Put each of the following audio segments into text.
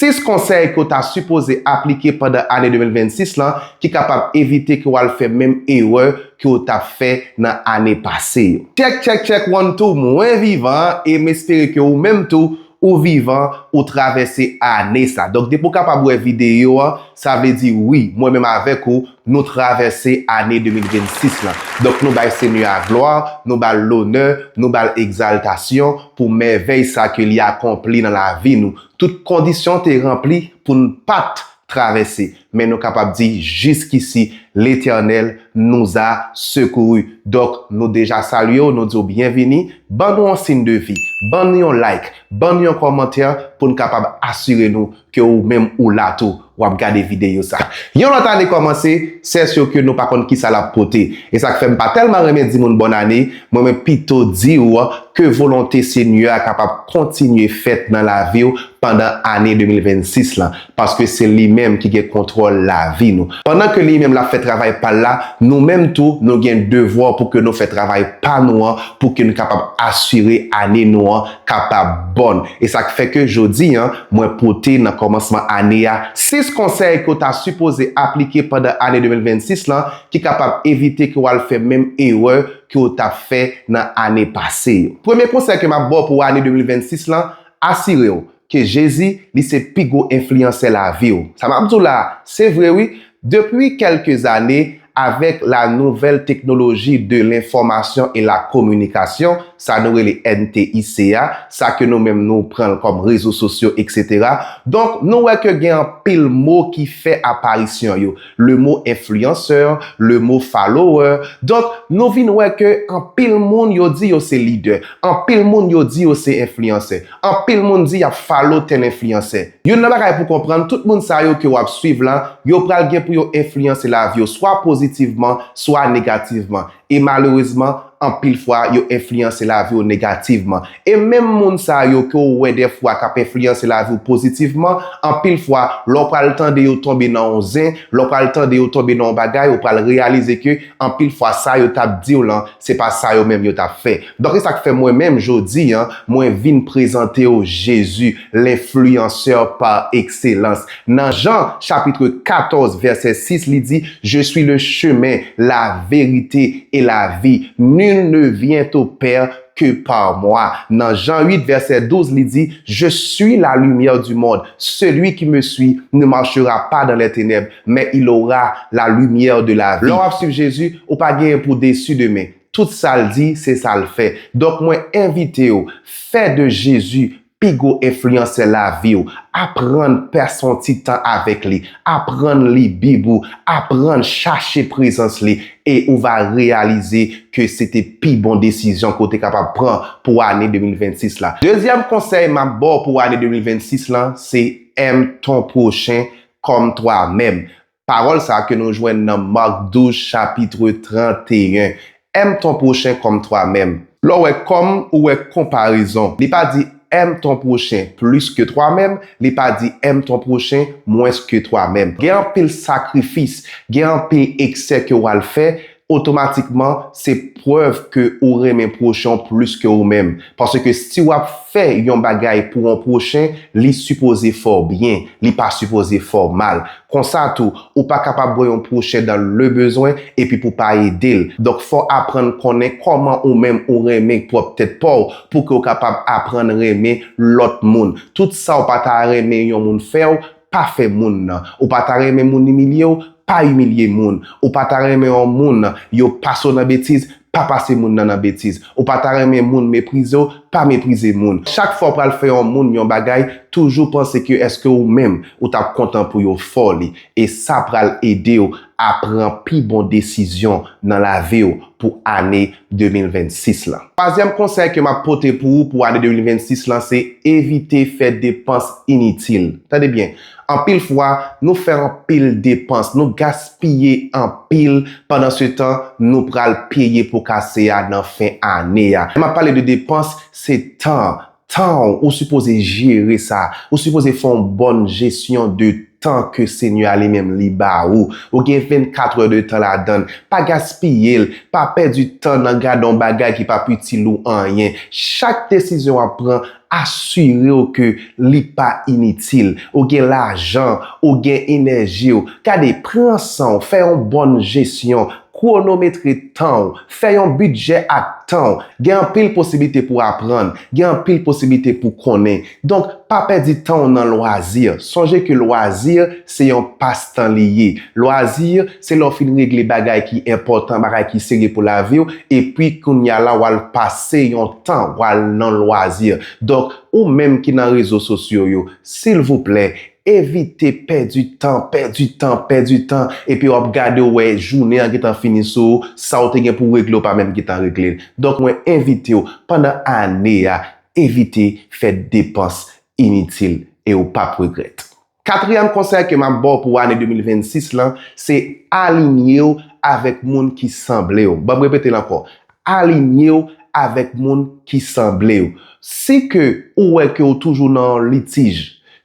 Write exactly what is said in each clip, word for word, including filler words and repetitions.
Sis konsèy ke w ta sipoze aplike pandan ane de mil vennsis lan ki kapab evite ke w al fè menm erè ke w t ap fè nan ane pase yo. Tchèk, tchèk, tchèk, one, two, mwen vivan e m espere ke ou menm tou, ou vivan, ou travèse ane sa. Donk, depi w kapab wè videyo an, sa vle di wi, mwen menm avèk ou, nou travèse ane de mil vennsis lan. Donk, nou bay Senyè a glwa, nou ba l lonè, nou ba l egzaltasyon pou mèvèy sa ke li akonpli nan lavi nou. Tout kondisyon te ranpli pou n pa t travèse. Men nou kapab di, jiskisi, Letènèl nous a secourus. Donk, nou deja salye w, nou di w byenvini. Ban nou yon siy de vi, ban nou yon like, ban nou yon kòmantè pou n kapab asire nou ke ou menm ou la tou, w ap gade videyo sa. Yon lòt ane kòmanse, sè si ke nou pa konn kisa l ap pote. E sa k fè m pa tèlman renmen di moun bòn ane, mwen, mwen pito di w ke volonte Senyè a kapab kontinye fèt nan lavi w pandan ane de mil vennsis lan, paske se li menm ki gen kontwòl lavi nou. Pandan ke li menm l ap fè travay pa l la, nou menm tou, nou gen devwa pou ke nou fè travay pa nou an, pou ke nou kapab asire ane nou an kapab bòn. E sa k fè ke jodi an, mwen pote nan kòmansman ane a sis konsèy ke w ta sipoze aplike pandan ane de mil vennsis lan, ki kapab evite ke w al fè menm erè ke w t ap fè nan ane pase yo. Premye konsèy ke m ap ba w pou ane de mil vennsis lan, asire w ke Jezi, li se pi gwo enfliyansè lavi w. Sa m ap di w la a, se vre wi. Depi kèlke zane, avèk la nouvèl teknoloji de lenfòmasyon e la kominikasyon, sa nou rele N T I C a, sa ke nou menm nou pran l kòm rezo sosyo, etsetera. Donk, nou wè ke gen anpil mo ki fè aparisyon yo. Le mot influenceur, le mot follower. Donk, nou vin wè ke anpil moun yo di yo se lidè. Anpil moun yo di yo se enfliyansè. Anpil moun di y ap follow tèl enfliyansè. Youn nan bagay pou konprann, tout moun sa yo ke w ap swiv la, yo pral gen pou yo enfliyanse lavi w, swa pozitivman, swa negativman. E malerezman, anpil fwa, yo enfliyanse lavi w negativman. E menm moun sa yo ke w wè dèfwa k ap enfliyanse lavi w pozitivman, anpil fwa, lè w pral tande yo tonbe nan yon zen, lè w pral tande yo tonbe nan yon bagay, ou pral reyalize ke anpil fwa, sa yo t ap di w lan, se pa sa yo menm yo t ap fè. Donk, e sa k fè mwen menm, jodi an, mwen vin prezante w Jezi, l'influenceur par excellence. Nan Jan, chapitre quatorze, verset six, li di, Je suis le chemin, la vérité et la vie. Nul ne vient au Père que par moi. Nan Jan uit, verset douz, li di, Je suis la lumière du monde. Celui qui me suit ne marchera pas dans les ténèbres, mais il aura la lumière de la vie. Lè w ap swiv Jezi, ou pa genyen pou desi demen. Tout sa l di, se sa l fè. Donk, mwen envite w, fè de Jezi pi gwo enfliyansè lavi w. Aprann pase yon ti tan avèk li. Aprann li Bib ou. Aprann chache prezans li. E ou va reyalize ke se te pi bon desizyon ke w te kapab pran pou ane de mil vennsis la. Dezyèm konsèy m ap ba w pou ane de mil vennsis lan, se aime ton prochain comme toi-même. Pawòl sa a ke nou jwenn nan Mak douz, chapitre trente et un. Aime ton prochain comme toi-même. Lè w wè comme, ou wè konparezon. Li pa di aime ton prochain plus que toi-même, li pa di aime ton prochain moins que toi-même. Gen anpil sakrifis, gen anpil eksè ke w al fè, otomatikman, se prèv ke ou renmen pwochen w plis ke ou menm. Paske si w ap fè yon bagay pou yon pwochen, li sipoze fè w byen, li pa sipoze fè w mal. Konsa tou, ou pa kapab wè yon pwochen dans le besoin epi pou pa ede l. Donk, fò w aprann konnen kòman ou menm ou renmen pwòp tèt pa w pou ke w kapab aprann renmen lòt moun. Tout sa w pa ta renmen yon moun fè w, pa fè moun nan. Ou pa ta renmen moun imilye w, pa imilye moun. Ou pa ta renmen yon moun yo pase w nan betiz, pa pase moun nan nan betiz. Ou pa ta renmen moun meprize w, pa meprize moun. Chak fwa w pral fè yon moun yon bagay, toujou panse ke èske ou menm, ou t ap kontan pou yo fè w li. E sa pral ede w a pran pi bon desizyon nan lavi w pou ane de mil vennsis lan. Twazyèm konsèy ke m ap pote pou ou pou ane de mil vennsis lan, se evite fè depans initil. Tande byen, anpil fwa, nou fè anpil depans, nou gaspiye anpil, pandan se tan, nou pral peye po kase a nan fen ane a. Lè m ap pale de depans, se tan. Tan w, ou sipoze jere sa. Ou sipoze fè yon bòn jesyon de tan ke Senyè a li menm li ba ou. Ou gen vennkat è de tan ladan l. Pa gaspiye l. Pa pèdi tan nan gade yon bagay ki p ap itil ou anyen. Chak desizyon w ap pran, asire w ke li pa initil. Ou gen lajan, ou gen enèji w. Gade, pran san w, fè yon bòn jesyon, kwonometre tan w, fè yon bidjè ak tan w. Gen anpil posiblite pou aprann, gen anpil posiblite pou konnen. Donk, pa pèdi tan w nan lwazi. Sonje ke lwazi se yon pastan li ye. Lwazi se lè w fin regle bagay ki enpòtan, bagay ki serye pou lavi w, epi kounye a la w al pase yon tan, w al nan lwazi. Donk, ou menm ki nan rezo sosyo yo, silvouplè, evite pèdi tan, pèdi tan, pèdi tan, epi w ap gade w wè jounen an gentan fini sou ou, sa w te gen pou w regle w pa menm gentan regle l. Donk, mwen envite w, pandan ane a, evite fè depans initil e w p ap regrèt. Katriyèm konsèy ke m ap ba w pou ane de mil vennsis lan, se alinye w avèk moun ki sanble w. Ban m repete l ankò. Alinye w avèk moun ki sanble w. Si ke ou wè ke w toujou nan yon litij,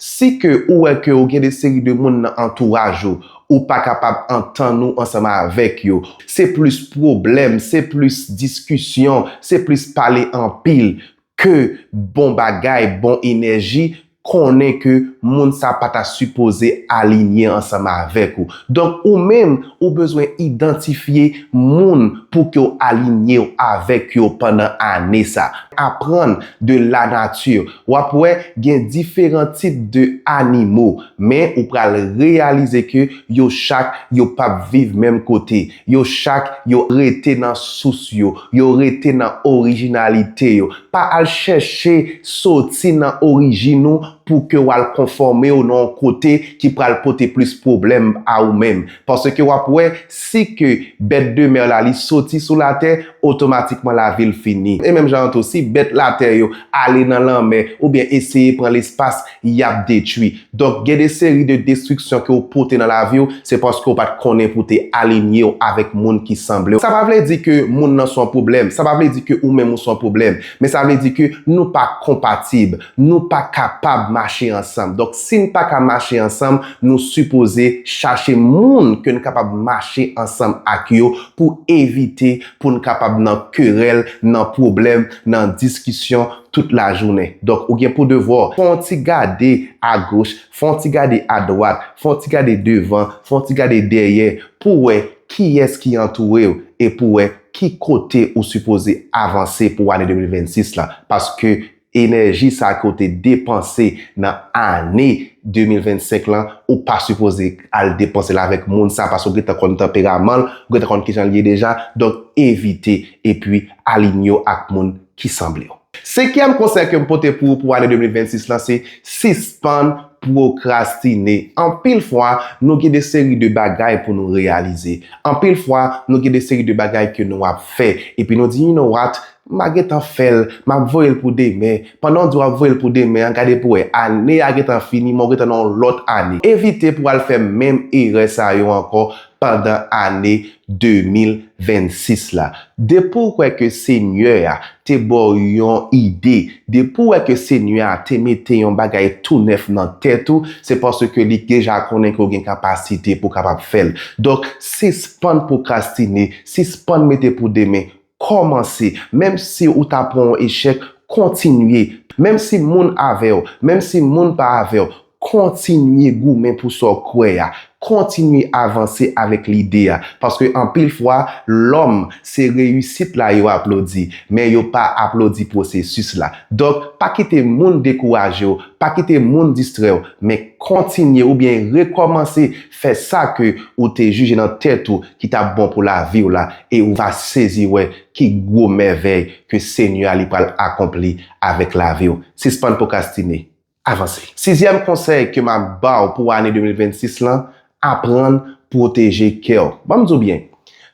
si ke ou wè ke w gen de seri de moun nan antouraj ou, ou pa kapab antann ou ansanm avèk yo, se plis pwoblèm, se plis diskisyon, se plis pale anpil ke bon bagay, bon enèji, konnen ke moun sa pa ta sipoze alinye ansanm avèk ou. Donk, ou menm, ou bezwen idantifye moun pou ke w alinye w avèk yo pandan ane sa. Aprann de lanati. W ap wè, gen diferan tip de animo, men ou pral reyalize ke yo chak, yo p ap viv menm kote. Yo chak, yo rete nan sous yo, yo rete nan orijinalite yo. Pa al chèche soti nan orijin ou pou ke w al konfòme w nan yon kote ki pral pote plis pwoblèm a ou menm. Paske w ap wè, si ke bèt de mè la, li soti sou latè, otomatikman lavi l fini. E menm jan an tou, si bèt latè yo ale nan lanmè oubyen eseye pran lespas, y ap detwi. Donk, gen de seri de destriksyon ke w pote nan lavi w, se paske w pa t konnen pou w te alinye w avèk moun ki sanble w. Sa pa vle di ke moun nan se yon pwoblèm, sa pa vle di ke ou menm ou se yon pwoblèm, men sa vle di ke nou pa konpatib, nou pa kapab mache ansanm. Donk, si n pa ka mache ansanm, nou sipoze chache moun ke n kapab mache ansanm ak yo pou evite pou n kapab nan kerèl, nan pwoblèm, nan diskisyon tout lajounen. Donk, ou gen pou devwa fè yon ti gade agoch, fè yon ti gade adwat, fè yon ti gade devan, fè yon ti gade dèyè pou wè kiyès ki antoure w e pou wè ki kote ou sipoze avanse pou ane de mil vennsis la. Paske enèji sa ke w te depanse nan ane de mil vennsenk lan, ou pa sipoze al depanse l avèk moun sa, paske w gentan konn tanperaman l, ou gentan konn kijan l ye deja. Donk, evite epi alinye w ak moun ki sanble w. Senkyèm konsèy ke m pote pou ou pou ane de mil vennsis lan, se sispann pwokrastine. Anpil fwa, nou gen de seri de bagay pou nou reyalize. Anpil fwa, nou gen de seri de bagay ke nou ap fè. Epi nou di, you know what? M a gentan fè l, m ap voye l pou demen. Pandan w di w ap voye l pou demen an, gade pou w wè, ane a gentan fini, men w gentan nan yon lòt ane. Evite pou w al fè menm erè sa yo ankò pandan ane de mil vennsis la. Depi w kwè ke Senyè a te ba w yon ide, depi w wè ke Senyè a te mete yon bagay tou nèf nan tèt ou, se paske li deja konnen ke w gen kapasite pou w kapab fè l. Donk, sispann pwokrastine, sispann mete pou demen, kòmanse. Menm si ou ta pran yon echèk, kontinye. Menm si moun avè w, menm si moun pa avè w, kontinye goumen pou sa w kwè a. Kontinye avanse avèk lide a. Paske anpil fwa, lòm, se reyisit la yo aplodi, men yo pa aplodi pwosesis la. Donk, pa kite moun dekouraje w, pa kite moun distrè w, men kontinye oubyen rekòmanse fè sa ke ou te jije nan tèt ou ki t ap bon pou lavi w la, e ou va sezi wè ki gwo mèvèy ke Senyè a li pral akonpli avèk lavi w. Sispann pwokrastine. Avanse. Sizyèm konsèy ke m ap ba w pou ane de mil vennsis lan, aprann pwoteje kè w. Ban m di w byen,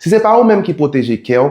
si se pa ou menm ki pwoteje kè w,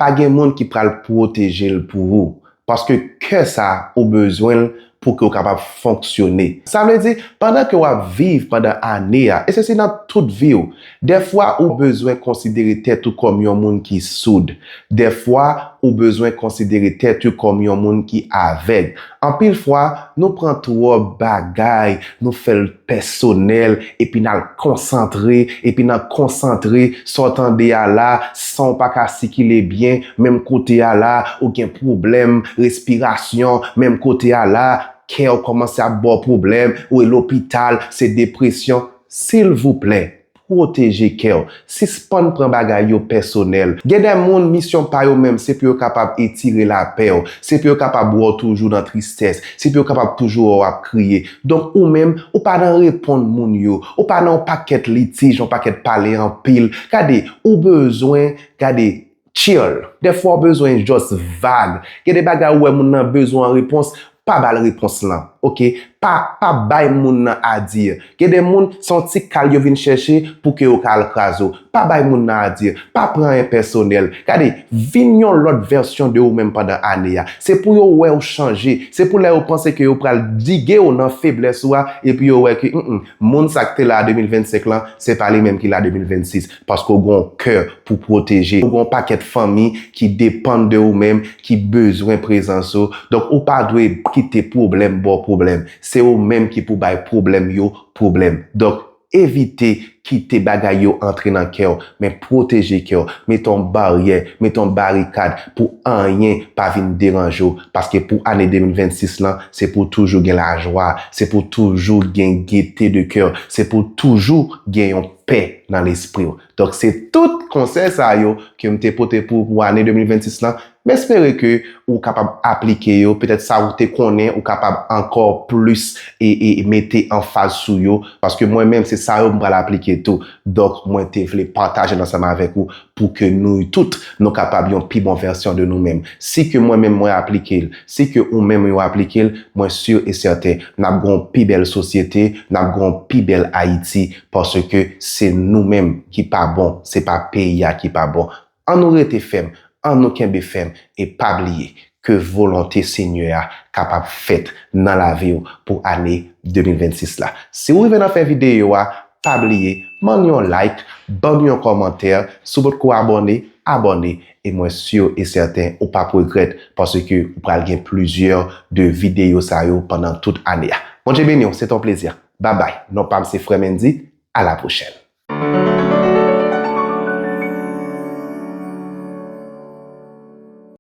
pa gen moun ki pral pwoteje l pou ou. Paske kè sa ou bezwen l pou ke w kapab fonksyone. Sa vle di, pandan ke w ap viv pandan ane a, e se si nan tout vi w, dèfwa ou bezwen konsidere tèt ou kòm yon moun ki soud. Dèfwa Ou bezwen konsidere tèt ou kòm yon moun ki avèg. Anpil fwa, nou pran twòp bagay, nou fè l pèsonèl, epi n al konsantre, epi n al konsantre, sa w tande a la, san w pa ka sikile byen, menm kote a la, ou gen pwoblèm respirasyon, menm kote a la, kè w kòmanse ap ba w pwoblèm, ou e lopital, se depresyon. Silvouplè, pwoteje kè w. Sispann pran bagay yo pèsonèl. Gen de moun, misyon pa yo menm, se pou yo kapab etire lapè w. Se pou yo kapab wè w toujou nan tristès. Se pou yo kapab toujou wè w ap kriye. Donk, ou menm, ou pa nan reponn moun yo. Ou pa nan yon pakèt litij, yon pakèt pale anpil. Gade, ou bezwen, gade, chill. Dèfwa w bezwen just vag. Gen de bagay ou wè moun nan bezwen an repons, pa ba l repons lan, oke? Pa, pa bay moun nan adi. Gen de moun, se yon ti kal yo vin chèche pou ke yo ka al kraze w. Pa bay moun nan adi. Pa pran anyen pèsonèl. Gade, vin yon lòt vèsyon de ou menm pandan ane a. Se pou yo wè w chanje. Se pou lè yo panse ke yo pral dige w nan feblès ou a, epi yo wè ke, mm, mm, moun sa k te la an de mil vennsenk lan, se pa li menm ki la de mil vennsis. Paske w gen yon kè pou pwoteje. Ou gen yon pakèt fanmi ki depann de ou menm, ki bezwen prezans ou. Donk, ou pa dwe kite pwoblèm ba w pwoblèm. Se ou menm ki pou bay pwoblèm yo pwoblèm. Donk, evite kite bagay yo antre nan kè w, men pwoteje kè w. Mete yon baryè, mete yon barikad pou anyen pa vin deranje w. Paske pou ane de mil vennsis lan, se pou toujou gen lajwa, se pou toujou gen gete de kè, se pou toujou gen yon pè nan lespri w. Donk, se tout konsèy sa yo ke m te pote pou, pou ane de mil vennsis lan. M espere ke ou kapab aplike yo. Petèt sa ou te konnen, ou kapab ankò plis e, e mete anfaz sou yo. Paske mwen menm, se sa yo m pral aplike tou. Donk, mwen te vle pataje l ansanm avèk ou pou ke nou tout, nou kapab yon pi bon vèsyon de nou menm. Si ke mwen menm mwen aplike l, si ke ou menm yo aplike l, mwen si e sèten, n ap gen yon pi bèl sosyete, n ap gen yon pi bèl Ayiti, paske se nou menm ki pa bon, se pa peyi a ki pa bon. An nou rete fèm, an nou kenbe fèm, e pa bliye ke volonte Senyè a kapab fèt nan lavi w pou ane de mil vennsis la. Si w rive nan fen videyo a, pa bliye, ban m yon like, ban m yon kòmantè, si w potko abòne, abòne, e mwen si e sèten ou p ap regrèt, paske ou pral gen plizyè de videyo sa yo pandan tout ane a. Bondye beni w, se t on plezi. Babay, non pa m se Frè Mendy, a la pwochèn.